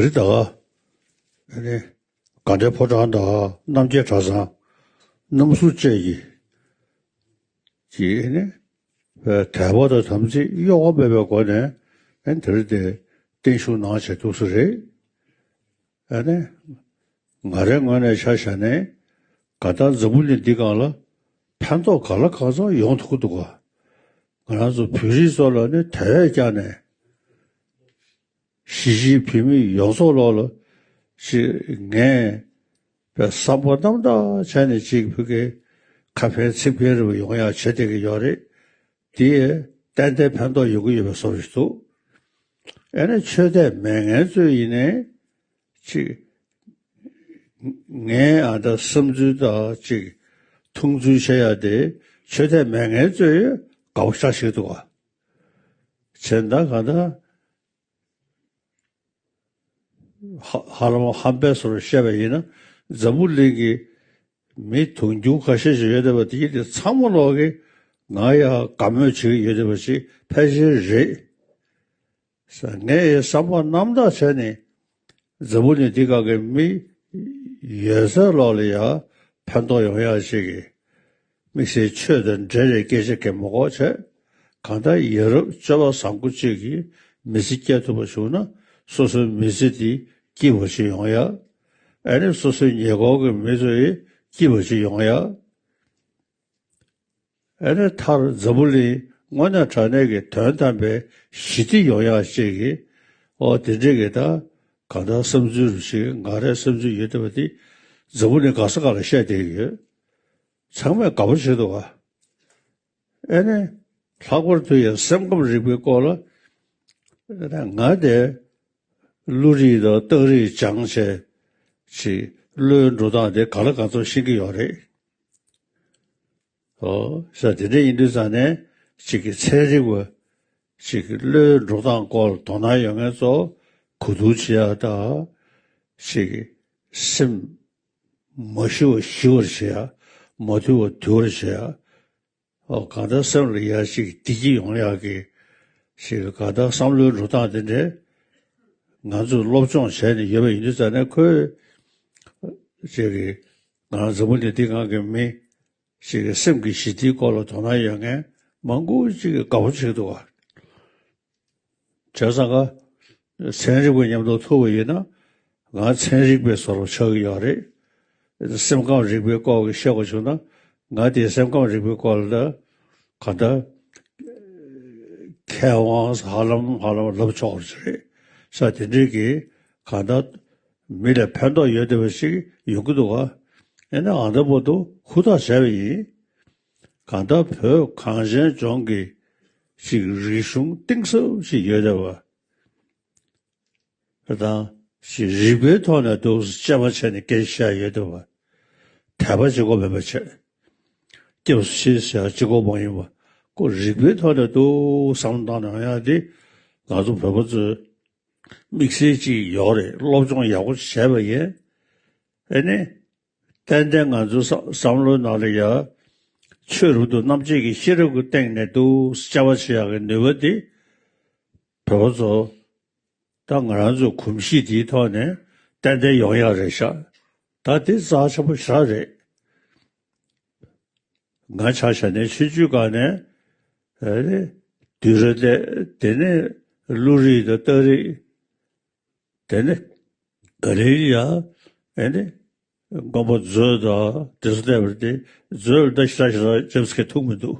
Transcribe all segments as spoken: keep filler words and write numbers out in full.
རི་དྭགས། ཨ་ནི་དགའ་ལྡན་ཕོ་བྲང་དང་རྣམ་རྒྱལ་གྲྭ་ཚང་། རྣམ་ཟུར་བཅས་ཀྱི་ཀྱི་ཨ་ནི་དད་པ་དང་དམ་ཚིག་གཡོ་བ་མེད་པའི་སྒོ་ནས་ཨ་ནི་དེ་རིང་དེ་བརྟན་བཞུགས་གནང་བྱས་འདུག་ས་རེད། ཨ་ནི་ང་རའི་ངོས་ནས་ཆ་བཞག་ནས་གང་ལྟར་འཛམ་བུ་གླིང་འདི་སྒང་ལ་ཕན་ཐོགས་ག་ལ་གང་འཚམ་ཡོང་ཐུབ་ཀྱི་འདུག་ག་ང་རང་ཚོ་བོད་རིགས་ཚོ་ལ་ནི་དེ་བས་ཀྱང་ནས། གཞིས་བྱེས་བོད་མི་ཡོངས་རྫོགས་ལོག་ལ་ཅིག་ངས་བསམ་པ་རྣམ་དག་བྱས་ནས་ཅིག་བོད་སྐད་ཁ་ཕན་ཚིག་ཕན་རེ་བ་ཡོང་ཡག་བྱེད་བསྡད་ཀྱི་ཡོད་རེད། དེས་ཏན་ཏན་ཕན་ཐོགས་ཡོང་གི་ཡོད་པའི་བཟོ་འདྲ་ཞིག་འདུག་ཨ་ནི་ཆོས་དད་མེད་མཁན་ཚོས་ཡིན་ནའི་ཅིག་ངའི་ཨ་ད་བསམ་ཚུལ་དང་ཅིག་མཐོང་ཚུལ་བཤད་ཡག་དེ་ཆོས་དད་མེད་མཁན་ཚོས་དགའ་པོ་ཞེ་དྲག་ཞིག་འདུག་ག་བྱས་ན་ད་གང་ལྟར། ཧ་ཧ་ལམ་ཧམ་པའི་བཟོ་འདྲ་བཤད་པ་ཡིན་ན་འཛམ་བུ་གླིང་གི་མི་དུང་ཕྱུར་ཁ་ཤས་ཤིག་ཡོད་བསྡད་པ་དེ་དེ་ཚང་མ་ལོག་གིས་ང་ཡ་དགའ་མོས་བྱེད་ཀྱི་ཡོད་བསྡད་པ་ཞིག་ཕལ་ཆེར་རེད། ས་ངས་བསམ་པ་རྣམ་དག་བྱས་ནས་འཛམ་བུ་གླིང་འདི་སྒང་གི་མི་ཡོད་ཚད་ལོག་ལ་ཡ་ཕན་ཐོགས་ཡོང་ཡག་ཅིག་གི་དམིགས་བསལ་ཆོས་དང་འབྲེལ་བའི་སྐད་ཆ་གང་མ་གཏོགས་བྱས། གང་ལྟར་ཡ་རབས་སྤྱོད་པ་བཟང་པོ་གཅིག་གིས་མི་ཚེ་སྐྱེལ་ཐུབ་པ་བྱུང་ན་སོ་སོའི་མི་ཚེ་འདི་སྐྱིད་པོ་ཞིག་ཡོང་ཡ། ཨ་ནི་སོ་སོའི་ཉེ་འཁོར་གྱི་མི་ཚོ་ཡི་སྐྱིད་པོ་ཞིག་ཡོང་ཡ། ཨ་ནི་མཐར་འཛམ་བུ་གླིང་དངོས་གནས་དྲང་གནས་ཀྱི་དོན་དམ་པའི་ཞི་བདེ་ཡོང་ཡ་ཅིག་གི་ཨོ་དེ་འདྲའི་གི་ད་གང་ལྟར་བསམ་ཚུལ་རུ་ཞིག་ང་རའི་བསམ་ཚུལ་ཡོད་བསྡད་པ་འདི་འཛམ་བུ་གླིང་ག་ས་ག་ལ་བཤད་བསྡད་ཡོད། ཚང་མས་དགའ་པོ་བྱེད་འདུག་ག་ཨ་ནི། ལྷག་པར་དུ་ཡང་སེམས་ཁམས་རིག་པའི་སྐོར་ལ། ང་དེ་བློ་རིག་དང་རྟགས་རིག་སྦྱངས་བྱས་ཅིག་བློའི་འགྲོ་སྟངས་དེ་ག་ལ་གང་འཚམ་ཤེས་ཀྱི་ཡོད་རེད། ཨོ། ས་དེ་འདྲ་ཡིན་དུས་ཙང་ནས་ཅིག་གི་ཚན་རིག་པ་ཅིག་གི་བློའི་འགྲོ་སྟངས་སྐོར་ལ་དོ་སྣང་ཡོད་མཁན་ཚོ་གོ་བསྡུར་བྱེད་ཡག་དང་། ཅིག་གི་སེམས་མ་ཞི་བ་ཞི་བར་བྱེད་ཡག་མ་དུལ་བ་དུལ་བར་བྱེད་ཡག་ཨོ་གང་ལྟར་སེམས་ལ་ཡ་ཞིག་བདེ་སྐྱིད་ཡོང་ཡག་གི་ཞིག་གང་ལྟར་བསམ་བློའི་འགྲོ་སྟངས་དེ་འདྲས་ང་ཚོས་སློབ་སྦྱོང་བྱས་ནས་ཡོད་པ་ཡིན་དུས་ཙང་ནས་ཁོས་ཅིག་གི་ང་འཛམ་བུ་གླིང་འདི་སྒང་གི་མི་ཞིག་གི་སེམས་ཀྱི་ཞི་བདེའི་སྐོར་ལ་དོ་སྣང་ཡོད་མཁན་མང་པོ་ཅིག་གིས་དགའ་པོ་བྱེད་འདུག་ག་བྱས་ཙང་ཀ་ཚན་རིག་པ་མཉམ་དུ་ཐུག་པ་ཡིན་ན་ང་ཚན་རིག་པའི་བཟོ་འདྲ་ཆགས་ཀྱི་ཡོད་རེད། སེམས་ཁམས་རིག་པའི་སྐོར་གྱི་བཤད་པ་བྱུང་ན་ང་དེའི་སེམས་ཁམས་རིག་པའི་སྐོར་ལ་ག་འདྲ་མཁས་དབང་ཧ་ལམ་ཧ་ལམ་ལབ་ཆོག་པ་ཞིག་རེད། ས་དེ་འདྲའི་གི་ག་འདྲ་མི་ལ་ཕན་ཐོགས་ཡོད་བསྡད་པ་ཞིག་ཡོང་གི་འདུག་ག་ཨེ་ན་ཨ་འདྲ་པོ་འདུག་ཧུར་ཐག་བྱས་པ་ཡིན། གང་ལྟར་བོད་གངས་ཅན་ལྗོངས་ཀྱི་ཅིག་རིག་གཞུང་གཏིང་ཟབ་ཅིག་ཡོད་བསྡད་པ། དང་ཞིག་རིག་པའི་ཐོག་ནས་འདུག་དཔྱད་པ་བྱས་ནས་སྐད་ཆ་བཤད་ཡོད་འདུག་བ། དད་པ་གཅིག་པོ་མིན་པ་བྱས། སྐྱབས་སུ་མཆི་ཟེར་ཡག་གཅིག་པོ་མ་ཡིན་པ། ཁོ་རིག་པའི་ཐོག་ནས་འདུག་བསམ་བློ་བཏང་ནས་ཡོང་ཡག་འདི་ང་ཚོ་བོད་པ་ཚོའི་དམིགས་བསལ་གཅིག་ཡོད་རེད། སློབ་སྦྱོང་ཡག་པོ་བྱས་པ་ཡིན། ཨེ་ནི། ཏན་ཏན་ང་ཚོའི་བསམ་བསམ་བློའི་ནང་ལ་ཡ། ཆོས་རབ་ཏུ་རྣམ་འབྱེད་ཀྱི་ཤེས་རབ་ཀྱི་སྟེང་ནས་འདུག་དཔྱད་པ་བྱེད་ཡག་གི་ནུས་པ་འདི། བོད་པ་ཚོ། ད་ང་རང་ཚོའི་གོམས་གཤིས་འདིའི་ཐོག་ནས་ཏན་ཏན་ཡོང་ཡག་རེད་ཤག་ད་དེ་རྩ་ཆེན་པོ་ཞེ་དྲག་རེད། ང་ཆ་བཞག་ནས་ཆུང་ཆུང་སྒང་ནས་ཨེ་ནི་བསྡུས་གྲྭ་བསྡད། དེ་ནས་བློ་རིག་དང་རྟགས་རིག་དེ་ནས་ག་ལེར་ཡང་ཨེ་ནི་མགོན་པོ་མཛོད་དང་དེ་ཚོ་བལྟས་པ་དེ་མཛོད་ལ་ད་ཞེ་དྲག་ཞེ་དྲག་ཅེབ་སི་ཁེ་ཐུག་མི་འདུག་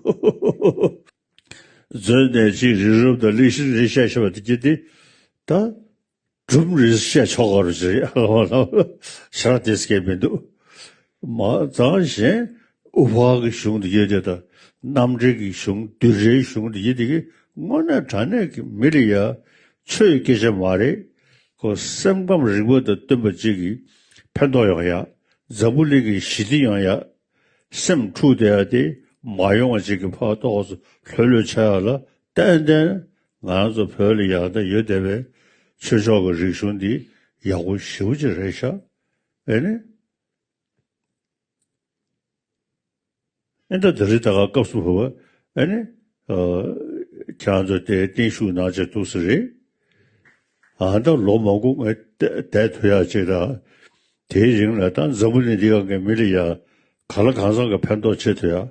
མཛོད་ནས་ཅིག་རི་རབ་དང་གླིང་བཞི་རེ་བཤད་བཞག་པ་དེ་གྱིས་དེ་ད། སྒྲུང་རེ་བཤད་ཆོག་ག་རེད་ཟེར་ཡ་ལ་ལ་ཞེ་དྲག་དེ་སྐད་མི་འདུག་མ་ཚང་གཞན་དབུ་ཕར་གྱི་གཞུང་དེ་ཡོད་དེ་དང་རྣམ་འགྲེལ་གྱི་གཞུང་བསྡུས་གྲྭའི་གཞུང་དེ་ཡོད་དེ་གི་དངོས་གནས་དྲང་གནས་ཀྱི་མི་ལ་ཡ་ཆོས་སྐད་ཆ་མ་རེད། ཁོ་སེམས་ཁམས་རིག་པ་དང་བསྟུན་པ་ཅིག་གིས་ཕན་ཐོགས་ཡོང་ཡ། འཛམ་བུ་གླིང་གི་ཞི་བདེ་ཡོང་ཡ། སེམས་འཁྲུག་བསྡད་ཡ་དེ་མ་ཡོང་བ་ཅིག་གི་ཕར་ཏོག་ཙམ་ལྷོད་ལྷོད་ཆགས་ཡ་ལ་ཏན་ཏན་ང་རང་ཚོ་བོད་ལ་ཡག་ད་ཡོད་བསྡད་པའི་ཆོས་ཕྱོགས་ཀྱི་རིག་གཞུང་འདི་ཡག་པོ་ཞེ་པོ་ཅིག་རེད་ཤག་ཨེ་ནི། ཨེ་ད་དེ་རིང་ད་ག་སྐབས་སུ་བབ་པ་ཨེ་ནི། ཨ། ཁྱེད་རང་ཚོ་དེ་བརྟན་བཞུགས་གནང་བྱས་འདུག་ས་རེད། ཨ་ད་ལོ་མང་པོ་ངས་བསྡད་ཐུབ་ཡག་ཅིག་དང་། དེའི་རིང་ལ་ད་འཛམ་བུ་གླིང་འདི་སྒང་གི་མི་ལ་ཡ་གང་ལ་གང་འཚམ་གྱི་ཕན་ཐོགས་བྱེད་ཐུབ་ཡག་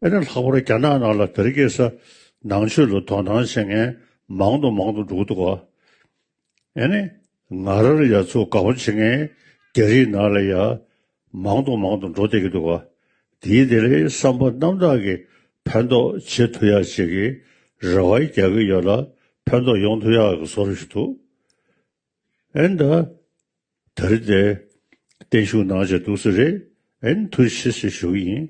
ཨེ་ན་ལྷག་པར་རྒྱ་ནག་ནང་ལ་དེ་རིང་ཁ་སང་ནང་ཆོས་ལ་དོ་སྣང་བྱེད་མཁན་མང་དུ་མང་དུ་འགྲོ་གི་འདུག་ག་ཨེ་ནི་ང་རང་ལ་ཡ་ཚུར་དགའ་པོ་བྱེད་མཁན་རྒྱ་རིགས་ནང་ལ་ཡ་མང་དུ་མང་དུ་འགྲོ་བསྡད་ཀྱི་འདུག་ག་དེའི་དེ་ལས་བསམ་པ་རྣམ་དག་གིས་ཕན་ཐོགས་བྱེད་ཐུབ་ཡག་ཅིག་གི་རེ་བ་རྒྱག་གི་ཡོད་ལ། ཕན་ཐོགས་ཡོང་ཐུབ་ཡག་གི་བཟོ་འདྲ་ཞིག་འདུག་ཨེ་ནི་ད་དེ་རིང་དེ་བརྟན་བཞུགས་གནང་བྱས་འདུག་སེ་རེད། ཨེ་ནི་ཐུགས་རྗེ་ཆེ་ཞེས་ཞུ་གི་ཡིན།